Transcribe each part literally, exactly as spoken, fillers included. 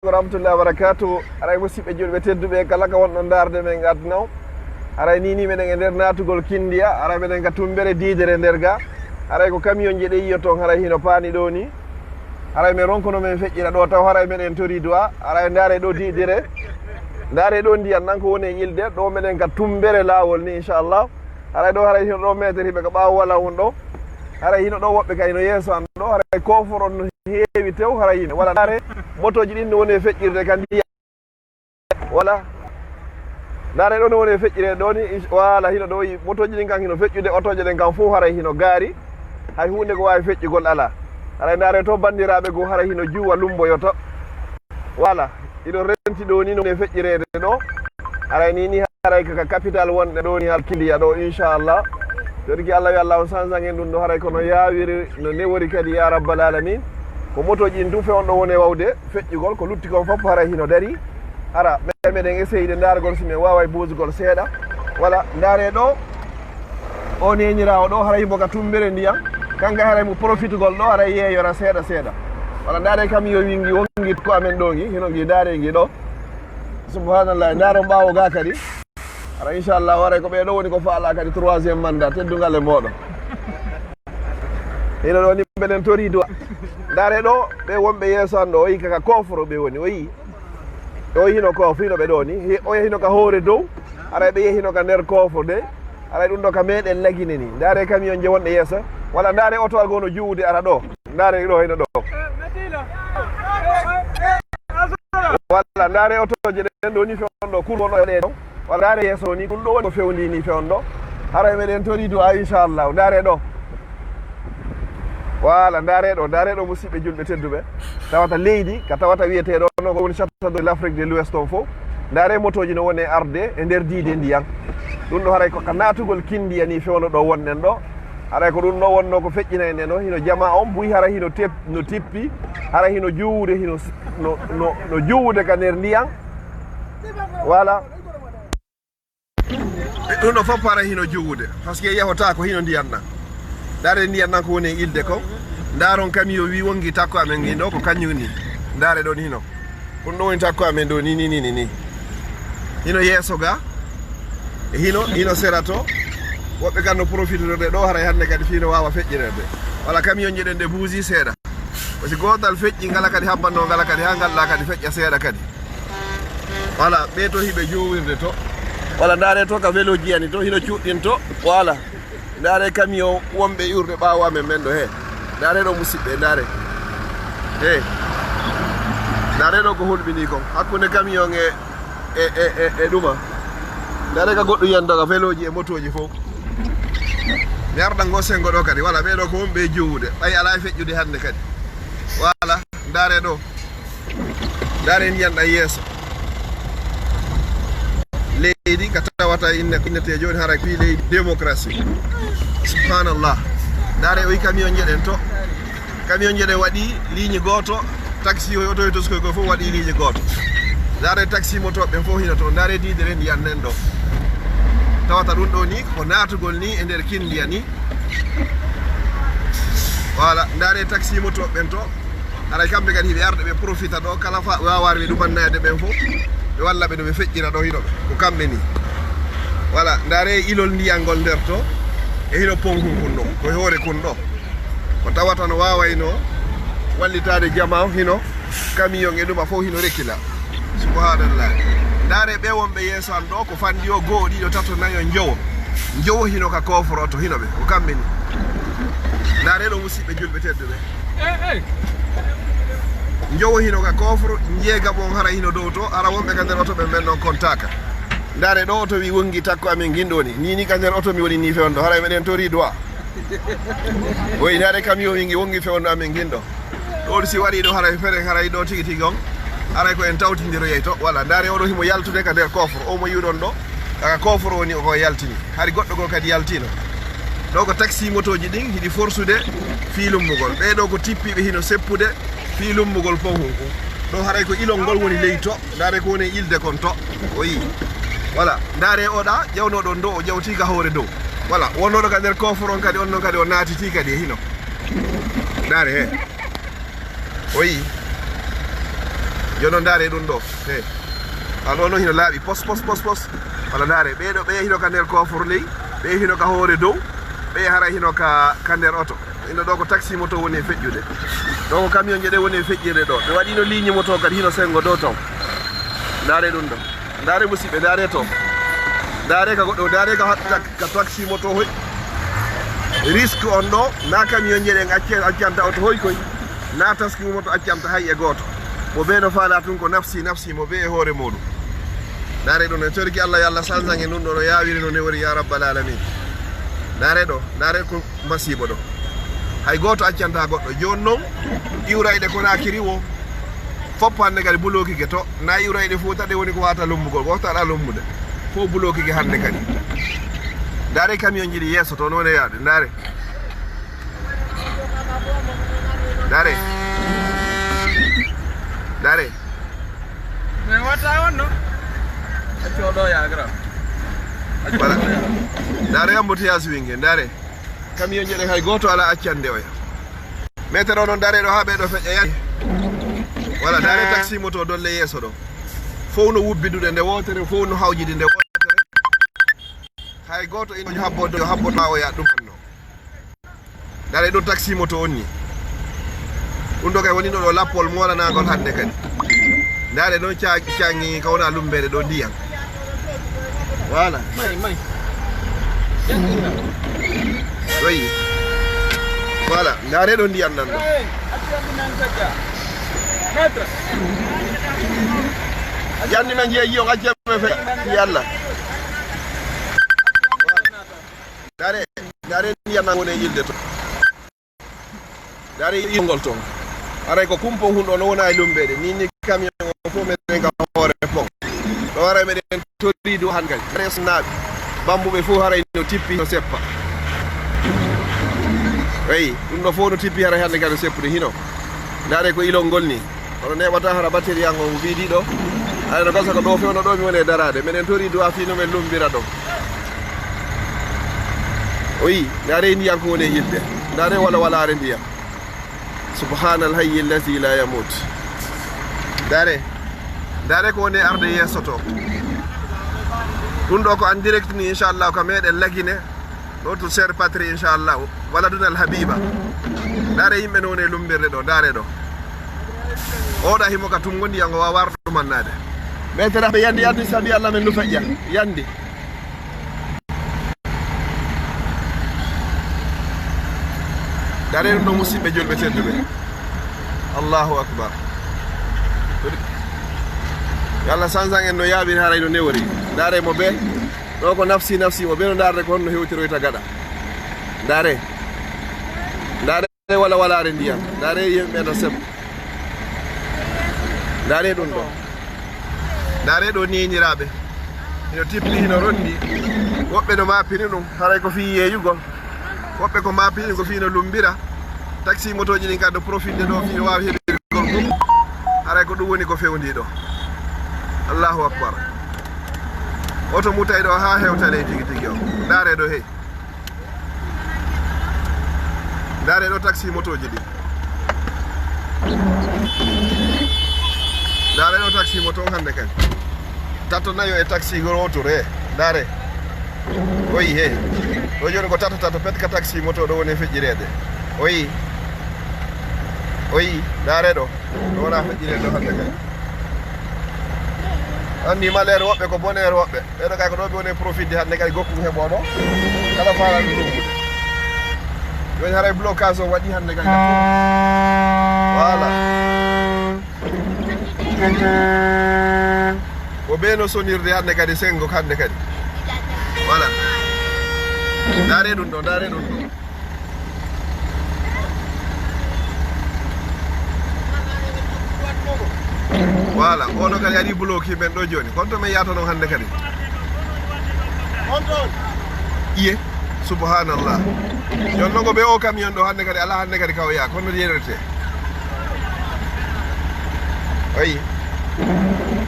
Wa rahmatullahi wa barakatuh. Haray musidɓe julɓe tedduɓe, kala ka wonɗon ndaarde men aduna o. Haray ni ni meɗen e nder naatugol Kindiya, haray meɗen ka Tumbere Diidere nder ga. Haray ko kamiyonje ɗe yiyoton, haray hino paani ɗo ni. Haray men ronkono men feƴƴira ɗo taw, haray meɗen tori du'a. Haray ndaare ɗo Diidere. Ndaare ɗo ndiyan nan ko woni e ilde, ɗo meɗen ka Tumbere laawol ni, inchallah. Haray ɗo, haray hino ɗo meeter hiɓe ka ɓaawo wala on ɗo. Haray hino ɗo woɓɓe ka hino yeeso an ɗo, haray koforon no heewi tew, haray hino. Wala ndaare, motooji ɗin no woni e feƴƴirde ka ndiyan. Wala. Ndaare ɗo no woni e feƴƴirde ɗo ni, inch-, wala hino ɗo yi, motooji ɗin kan hino feƴƴude, otooje ɗen kan fof haray hino gaari. Hay huunde ko waawi feƴƴugol alaa. Haray ndaare to banndiraaɓe goo haray hino juuwa lumboyoto. Wala. Iɗo renti ɗo ni no woni e feƴƴireede ɗo. Haray ni ni haray ka, ka capital wonɗe ɗo ni hal Kindiya ɗo, inchallah. Joni ki Allah wi Allah on sansan en ɗum ɗo haray kono yaawiri no newori kadi ya rabbal alamin. Ko motooji ɗin du fewndo woni e wawde feƴƴugol, ko lutti kon fof haray hino dari. Hara me-, meɗen essayde ndaargol si men waaway buusgol seeɗa. Wala, ndaare ɗo, o neeniraawo ɗo, haray himo ka Tumbere ndiyan. Kanka haray mo profitugol ɗo, haray yeeyora seeɗa seeɗa. Wala, ndaare kam yo wingi wongi ko amen ɗo ngi, hino ngi ndaare ngi ɗo. Subhanallah, ndaaro ɓaawo ga kadi. Hara inchallah, waray ko ɓee ɗo woni ko faala kadi troisième mandat, teddungal e mooɗon. Hino ɗo ni mbeɗen tori du'a. Ndaare ɗo, ɓe wonɓe yeeso an ɗo, o yi kaka koofro ɓe woni, o yi. O yi hino koofro, hino ɓe ɗo ni. He, o yi hino ka hoore dow, haray ɓe yi hino ka nder koofro de. Haray ɗum ɗo ka meɗen lagine ni. Ndaare camion je wonɗe yeeso. Wala ndaare oto al gono juwude ara ɗo. Ndaare ɗo hino ɗo. Walla ndaare otooje ɗen ɗo ni fewndo, kun ɗo ɗe ɗo. Walla ndaare yeeso ni, kun ɗo woni ko fewndi ni fewndo. Haray meɗen tori du'a, inchallah. Ndaare ɗo. Wala, ndaare ɗo, ndaare ɗo, musidɓe julɓe tedduɓe. Tawata leydi, ka tawata wiyetee ɗo, no ko woni Château de l'Afrique de l'Ouest on fof. Ndaare motooji no woni e arde e nder diide ndiyan. Ɗum ɗo haray ko ka naatugol Kindiya ni fewndo ɗo wonɗen ɗo. Haray ko ɗum ɗo wonno ko feƴƴinayde no, hino jama on buy, haray hino tep-, no tippi, haray hino juwude, hino s-, no, no, no juwude ka nder ndiyan. Wala. Ɗum ɗo fof haray hino juwude, parce que yahota ko hino ndiyan nan. Ndaare ndiyan nan ko woni e ilde ko. Ndaaron camion wi wongi takko amen ngi ɗo, ko kañum ni. Ndaare ɗon hino. Ɗum ɗo woni takko amen ɗo ni, ni, ni, ni, ni. Hino yeeso ga. E hino, hino sera to. Woɓɓe kan no profitorde ɗo, haray hannde kadi fii no waawa feƴƴireede. Wala camion je ɗen ɗe buusi seeɗa. Ko si gootal feƴƴi, ngala kadi habbanno, ngala kadi haa ngal ɗa kadi feƴƴa seeɗa kadi. Wala, ɓe to hiɓe jowirde to. Wala, ndaare to ka velo jiyani to, hino cuɗɗin to. Wala. Ndaare camion wonɓe iwrude ɓaawo amen men ɗo, he. Ndaare ɗo, musidɓe, ndaare. He. Ndaare ɗo ko hulɓini kon. Hakkunde camion e, e, e, e, e ɗuma. Ndaare ka goɗɗo yiyan daga veloji e motoji fof. Mi arɗan ngo sengo ɗo kadi. Wala, ɓe ɗo ko wonɓe e jowude. Ɓay alaa e feƴƴude hannde kadi. Wala, ndaare ɗo. Ndaare ndiyan ɗan yeeso. Leydi ka tawata inne, innete jooni haray fii leydi démocratie. Subhanallah. Ndaare o yi camion je ɗen to. Camion je ɗen waɗi ligne gooto, taxi o, oto e toskoy ko fof waɗi ligne gooto. Ndaare taxi moto ɓen fof hino to. Ndaare diidere ndiyan nen ɗo. Tawata ɗum ɗo ni ko naatugol ni e nder Kindiya ni. Wala, ndaare taxi moto ɓen to. Haray kamɓe kadi hiɓe arde ɓe profita ɗo, kala fa waawaare ɓe ɗumannaade ɓen fof, ɓe walla ɓe no ɓe feƴƴira ɗo hino ɓe. Ko kamɓe ni. Wala, ndaare ilol ndiyan ngol nder to, e hino pon hun kun ɗo, ko e hoore kun ɗo. Ko tawata no waawayno wallitaade jama o hino, camion e ɗuma fof hino rekila. Subhanallah. Ndaare ɓe wonɓe yeeso an ɗo, ko fandi o, go'o, ɗiɗo, tato, nayo, njowo. Njowo hino ka koofro to hino ɓe, ko kamɓe ni. Ndaare ɗo musidɓe julɓe tedduɓe. Njowo hino ka koofro, njeegam on hara hino dow to, hara wonɓe ka nder oto ɓe men non kontaaka. Ndaare ɗo oto wi wongi takko amen nginɗo ni. Ni ni ka nder oto mi woni ni fewndo, hara meɗen tori du'a. Woy, ndaare camion wi ngi wongi fewndo amen nginɗo. Ɗo si wari ɗo haray fere, haray ɗo tigi tigi on. Haray ko en tawtindiroyay to. Wala, ndaare oɗo himo yaltude ka nder koofro. O mo yiwɗon ɗo, ka koofro woni o ko yaltini. Hari goɗɗo goo kadi yaltino. Ɗo ko taxi motoji ɗin hiɗi forsude fii lummugol. Ɓee ɗo ko tippiɓe hino seppude fii lummugol fow hun kun. Ɗo haray ko ilol ngol woni ley to. Ndaare ko woni e ilde kon to. O yii. Wala. Ndaare oɗa jawnoɗon ɗo, o jawti ka hoore dow. Wala. Wonnoɗo ka nder koofro on kadi, on non kadi o naatiti kadi e hino. Ndaare he. O yii. Jooni noon, ndaare ɗum ɗo. He. Alaa ɗo hino laaɓi pos, pos, pos, pos. Wala ndaare, ɓee ɗo, ɓee hino ka nder kofor ley, ɓee hino ka hoore dow, ɓee haray hino ka, ka nder oto. Ino ɗo ko taxi moto woni e feƴƴude. Ɗo ko camion je ɗe woni e feƴƴirde ɗo. Ɓe waɗino ligne moto kadi hino sengo dow ton. Ndaare ɗum ɗo. Ndaare musiɓɓe, ndaare to. Ndaare ka goɗɗo, ndaare ka, ka, ka taxi moto hoy. Risque on ɗo, na camion je ɗen acce-, accanta oto hoy koy. Na taxi moto accanta hay e gooto. Mo bee no faala tun ko nafsi, nafsi, mo bee e hoore muuɗum. Ndaare ɗum en toriki Allah, yo Allah sansan e ɗum ɗo no yaawiri no newori ya rabbal alamin. Ndaare ɗo, ndaare ko masiibo ɗo. Hay gooto accanta goɗɗo. Jooni noon, iwrayɗe Konaakiri wo, fof hannde kadi bulookike to. Na iwrayɗe Fuuta ɗe woni ko wata lommugol, ko wata alaa lommude. Fof bulookike hannde kadi. Ndaare camion ji ɗi yeeso to, noon e yaade. Ndaare. Ndaare. Ndaare. Mais wata on, no? Accu o ɗo, ya, grand. Voilà. Ndaare embouteillage winge, ndaare. Camion ji ɗen hay gooto alaa accande oya. Metere o noon, ndaare ɗo haa ɓee ɗo feƴƴa yani. Voilà, ndaare taxi moto dolle yeeso ɗo. Fof no wubbidude nde wootere, fof no hawjidi nde wootere. Hay gooto ino habbo, habbo maa o yaa ɗum anno. Ndaare ɗo taxi moto on ni. Ɗum ɗo kay woni ɗo, ɗo lappol moolanaangol hannde kadi. Ndaare ɗon ca-, caŋŋi ka wona lumbeere ɗo ndiyam. Voilà. May, may. Ɗoyi. Voilà. Ndaare ɗo ndiyam nan ɗo. Hey, accu mi nan sajja. Maître. Yanni men jeeyi on accu men fe. Yalla. Ndaare, ndaare ndiyam nan woni e yilde to. Ndaare ilngol toon. Haray ko kumpon hunɗo no wona e lumbeede. Ni ni camion o fof meɗen ka hoore pon. Ɗo haray meɗen tori dow han kay. Haray so naaɓi. Bambuɓe fof haray no tippi no seppa. Eyi, ɗum ɗo fof no tippi haray hannde kadi no seppude hino. Ndaare ko ilol ngol ni. Kono neeɓata hara batterie an on wiidi ɗo. Haray no gasa ko ɗo fewno ɗo mi woni e daraade. Meɗen tori du'a fii no men lumbira ɗo. O yii, ndaare ndiyam ko woni e yilde. Ndaare wala walaare ndiyam. Subhanal hayyi allazi la yamut. Ndaare. Ndaare ko woni e arde yeeso to. Ɗum ɗo ko en direct ni, inchallah, ka meɗen Lagine. Ɗo to Sœur Patrie, inchallah. Wala Dunal Habiba. Ndaare yimɓe no woni e lumbirde ɗo. Ndaare ɗo. Oɗa himo ka tungo ndiyam o wawa ɗumannaade. Metere ɓe yandi, yandi sabi Allah men no feƴƴa. Yandi. Ndaare ɗum ɗo, musiɓɓe julɓe tedduɓe. Allahu akbar. Yo Allah sansan en no yaawiri haray no newori. Ndaare mo bee. Ɗo ko nafsi nafsi, mo bee no ndaarde ko honno hewtiroyta gaɗa. Ndaare. Ndaare. Wala walaare ndiyam. Ndaare yimɓe no seb. Ndaare ɗum ɗo. Ndaare ɗo niiniraaɓe. Hino tippi, hino rondi. Woɓɓe no maapini ɗum. Haray ko fii yeeyugol. Woɓɓe ko maapini ko fii no lumbira. Taxi motooji ɗin kadi no profitde ɗo fii no waawi heɓirgol ɗum. Haray ko ɗum woni ko fewndii ɗo. Allahu akbar. Oto mutay ɗo haa hewta ley tigi tigi o. Ndaare ɗo hey. Ndaare ɗo taxi motooji ɗi. Ndaare ɗo taxi moto on hannde kadi. Tato nayo e taxi gooto he. Ndaare. O yii he. Ɗo jooni ko tato tato pet ka taxi moto ɗo woni e feƴƴireede. O yii. O yii. Ndaare ɗo. Ɗo wona feƴƴireede ɗo hannde kadi. Anndi malheur woɓɓe ko bonheur woɓɓe. Ɓeeɗo kay ko ɗo ɓe woni e profitde hannde kadi gokku heɓooɗo. Kala faala ɗum ɗum. Jooni haray blocage o waɗi hannde kadi. Voilà. Ko bee no sonirde hannde kadi, sengo hannde kadi. Voilà. Ndaare ɗum ɗo, ndaare ɗum ɗo. Voilà, oɗo kadi ari bloki men ɗo jooni. Kono to men yahata ɗon hannde kadi. Iye, subhanallah. Jooni non ko ɓe o camion ɗo hannde kadi, alaa hannde kadi ka o yaha. Kono yerete. Ayi.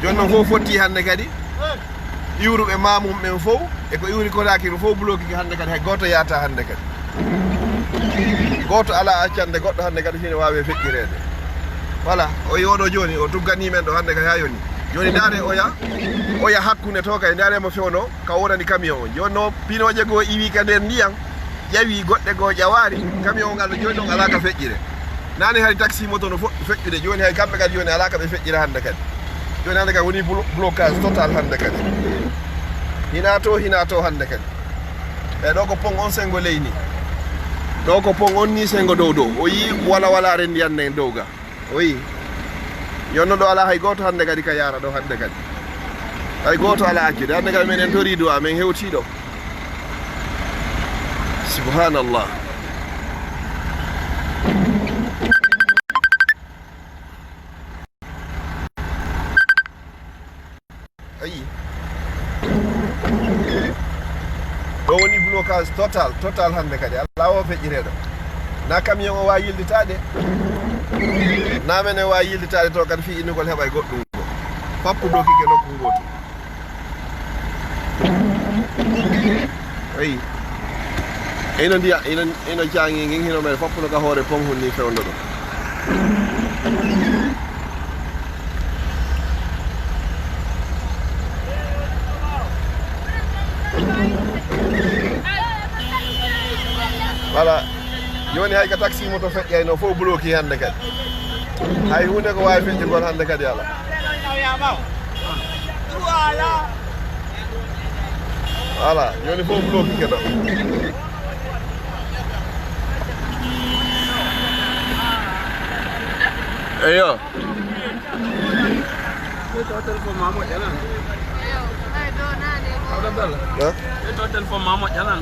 Jooni non fof fotti hannde kadi. Iwruɓe maamum ɓen fof, e ko iwri Konaakiri fof, blokike hannde kadi, hay gooto yaata hannde kadi. Gooto alaa accande goɗɗo hannde kadi, hino waawi feƴƴireede. Voilà, o yi oɗo jooni, o tugganii men ɗo hannde kadi haa yoni. Jooni ndaare oya, oya hakkunde to kay, ndaare mo fewno, ka wonani camion o. Jooni no pinooje goo iwi ka nder ndiyam, ƴawi goɗɗe goo ƴawaari, camion o ngal ɗo jooni ɗon alaa ka feƴƴire. Naane hari taxi moto no fuɗɗi feƴƴude, jooni hay kamɓe kadi jooni alaa ka ɓe feƴƴira hannde kadi. Jooni hannde kadi woni blo-, blocage total hannde kadi. Hinaa to, hinaa to hannde kadi. E ɗo ko pont on senngo ley ni. Ɗo ko pont on ni senngo dow dow. O yii wala wala renndi hannde en dow ga. O yii. Yonno ɗo alaa hay gooto hannde kadi ka yaara ɗo hannde kadi. Hay gooto alaa accude. Hannde kadi meɗen tori du'a, men hewtii ɗo. Subhanallah. Ayi. Ɗo woni blocage total, total hannde kadi. Alaa o feƴƴireeɗo. Na camion o waawi yilditaade. Na men e waawi yilditaade to kadi fii innugol heɓa e goɗɗum ko. Fappu doki ke nokku ngootu. Ayi. Ino ndiya, ino, ino jaangi ngin, hino men fappuno ka hoore pom hun ni fewndo ɗo. Voilà. Jooni hay ka taxi moto feƴƴayno fof bloki hannde kadi. Hay huunde ko waawi feƴƴugol hannde kadi alaa. Voilà, jooni fof bloki ke ɗo. Eyo. Ɓe tawa téléphone ma moƴƴanan. Abdallah. Ɓe tawa téléphone ma moƴƴanan.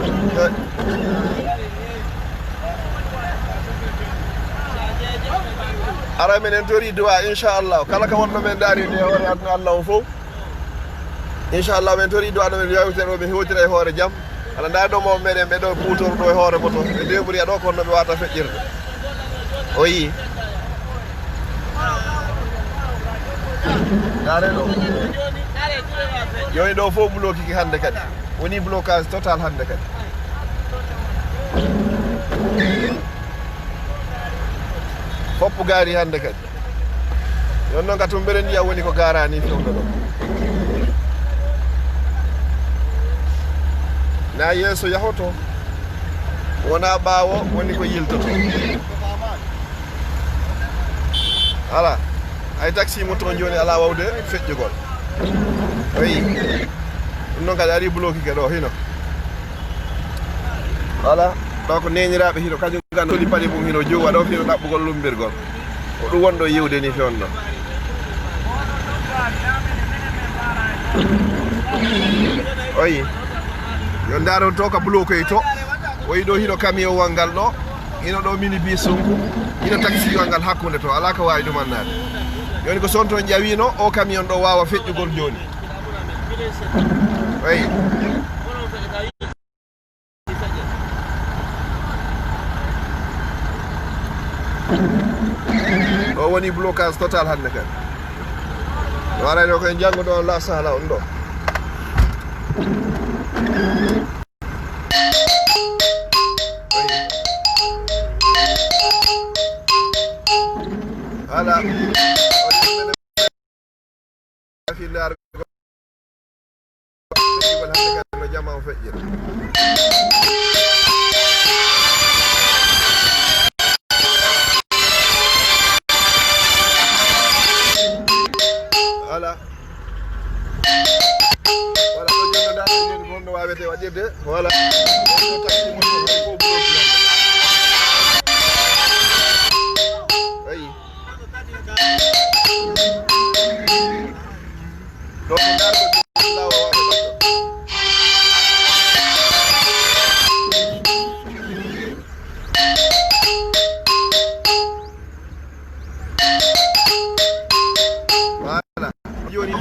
Ara menen tori du'a, inchallah. Kala ka wonno men daari nde hoore aduna Allah on fof. Inchallah, men tori du'a no men yawtere o, men hewtira e hoore jam. Ala ndaa ɗo mo meɗen ɓe ɗo kuutor ɗo e hoore moto. Ɓe deburi a ɗo kono ɓe wata feƴƴirde. O yii. Ndaare ɗo. Yoni ɗo fof bloki ki hannde kadi. Woni blocage total hannde kadi. Foppu gaari hannde kadi. Yon noon ka tummbere ndiyam woni ko gaaraani fewndo ɗo. Na yeeso yahoto, wona ɓaawo woni ko yiltoto. Alaa, hay taxi mo toon jooni alaa wawde feƴƴugol. Ayi, ɗum noon kadi ari bloki ke ɗo hino. Voilà, ɗo ko neeniraaɓe hino kañum gan soli paɗe mum hino jowa ɗo fino ɗaɓɓugol lummbirgol. Ko ɗum wonɗo yiwde ni fewndo. Oyi, yo ndaaron to ka bloqué to. Oyi ɗo hino camion wal ngal ɗo, hino ɗo minibus sunku, hino taxi wal ngal hakkunde to, alaa ko waawi ɗum annaade. Jooni ko sonto ƴawino o camion ɗo waawa feƴƴugol jooni. Oyi. Ɗo woni blocage total hannde kadi. Waray ɗo koye janngo ɗo la sala on ɗo. Voilà. Finnaare feƴƴugol hannde kadi no jama o feƴƴira. Voilà. Voilà, ɗo jonno ndaa ɗo joni ko honno waawete waɗirde. Voilà. Ɗo taxi mo ɗo hari fof bloqué. Ayi. Ɗo ko ndarɗo lawol waɗa ɗo. Voilà. Joni ko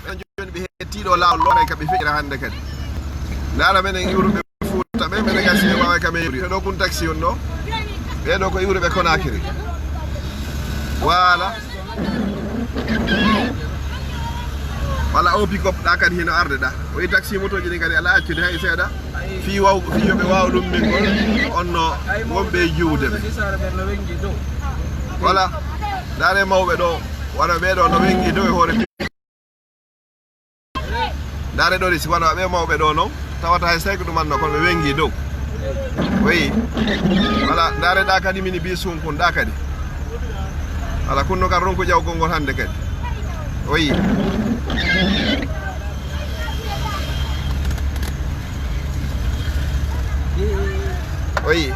Enen jooni ɓe hettii ɗo laawol looray ka ɓe feƴƴira hannde kadi. Ndaara menen iwruɓe Fuuta ɓe, menen gasi ɓe waaway ka men iwri. Ɓe ɗo kun taxi on ɗo. Ɓe ɗo ko iwruɓe Konakiri. Voilà. Wala o pick up ɗa kadi hino arde ɗa. O yi taxi motoji ɗin kadi ala accude hay seeɗa. Fii waw, fii yo ɓe waw ɗum min ngol, onno wonɓe e juwde ɓe. Wala, ndaare mawɓe ɗo, wano ɓe ɗo no wengi dow e hoore. Ndaare ɗo ɗi si wano ɓe mawɓe ɗo non, tawata hay sayko ɗumanno kono ɓe wengi dow. Oyi. Wala, ndaare ɗa kadi mini bi sunkun ɗa kadi. Wala, kunno kan ronku jawgol ngol hande kadi. Oyi. Oyi.